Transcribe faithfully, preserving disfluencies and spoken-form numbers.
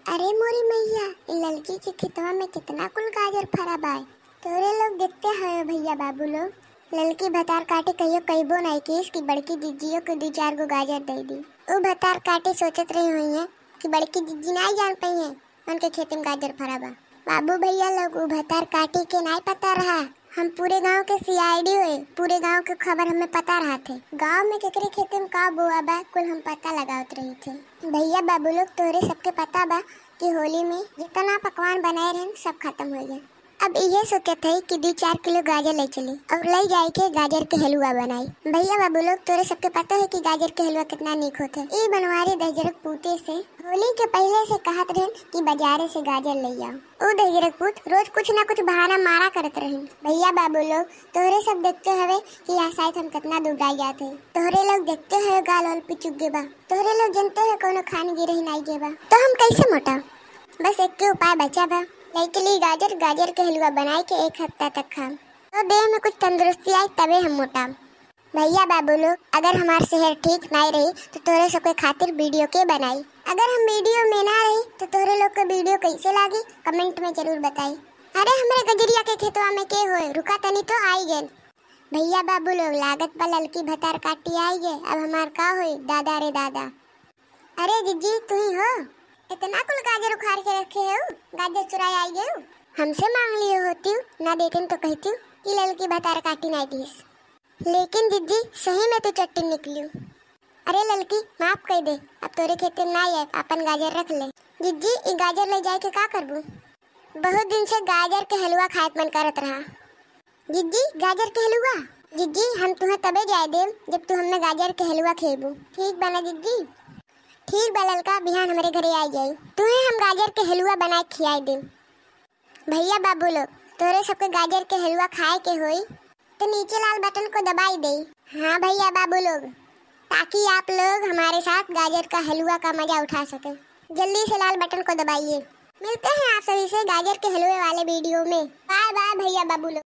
अरे मोरी मैया, ई ललकी के खेतवा में कितना कुल गाजर फरा बाय। तोरे लोग देखते हवे भैया बाबू लोग, ललकी भतार काटी कहियो कहिबो नाई कीस कि बड़की जिज्जियो के दू चार गो गाजर दे दी। उ भतार काटी सोचत रही हुई है कि बड़की जिज्जी नाई जान पाई है उनके खेत में गाजर फरा बा। बाबू भैया लोग, उ भतार काटी के नाई पता रहा, हम पूरे गांव के सीआईडी होए, पूरे गांव के खबर हमें पता रहत है। गांव में केकरे खेते में का बोआ बा, कुल हम पता लगावत रही थे। भैया बाबू लोग, तोहरे सबके पता बा कि होली में जितना पकवान बनाए रहन, सब खत्म हो गया। अब इहे सोचत है कि दू चार किलो गाजर ले चली और ले जाए के गाजर के हलवा बनाई। भैया बाबू लोग, तोहरे सबके पता है कि गाजर के हलवा कितना नीक होत है। ई बनवारी दहिजरक पूते से होली के पहले से कहत रहन कि बाजारे से गाजर ले आओ। उ दहिजरक पूत रोज कुछ ना कुछ बहाना मारा करत रहिन। भैया बाबू लोग, तोहरे सब देखते हवे कि यह शायद हम कितना दुबराई जात है। तोहरे लोग देखते हवे गाल वाल पिचुक गे बा। तोहरे लोग जनते है कोनो खान गिरही नाई गे बा। तो हम कैसे मोटा? बस एक के उपाय बचा बा। ले चली गाजर, गाजर के हलवा बनाए के एक हफ्ता तक खाम। तो देह में कुछ तंदुरुस्ती आई तबे हम मोटा। भैया बाबू लोग, अगर हमार सेहत ठीक नाई रही तो तोहरे सबके खातिर वीडियो के बनाई। अगर हम वीडियो में ना रही तो तोहरे लोग के वीडियो कैसे लागी, कमेंट में जरूर बताई। अरे हमरे गजरिया के खेतवा में के होए, रुका तनी तो आई गेन। भैया बाबू लोग, लागत बा ललकी भतार काटी आई गे, अब हमार का होई दादा रे दादा। अरे जिज्जी, तू ही हो? इतना कुल गाजर उखाड़ के रखे हो, गाजर चुराए आई गए हो? हमसे मांग लिए होती, ना देते तो कहती कि ललकी भतार काटी नाई दीस। लेकिन जिज्जी, सही में तू चट्टी निकली। अरे ललकी, माफ कर दे, अब तोरे खेते में ना आए, अपन गाजर रख ले। जिज्जी, ई गाजर ले जाए के का करबू? बहुत दिन से गाजर के हलवा खाए के मन करत रहा। जिज्जी, गाजर के हलवा? जिज्जी, हम तुहे तबे जाए देब जब तू हमें गाजर के हलवा खेबू। ठीक बा ना जिज्जी? ठीक बा ललका, बिहान हमरे घरे आ जाई, तुहे हम गाजर के हलवा बनाए खियाए देब। भैया बाबू लोग, तोरे सबके गाजर के हलवा खाए के होई तो नीचे लाल बटन को दबाई दे। हाँ भैया बाबू लोग, ताकि आप लोग हमारे साथ गाजर का हलवा का मजा उठा सकें। जल्दी से लाल बटन को दबाइए। मिलते हैं आप सभी से गाजर के हलवे वाले वीडियो में। बाय बाय भैया बाबू लोग।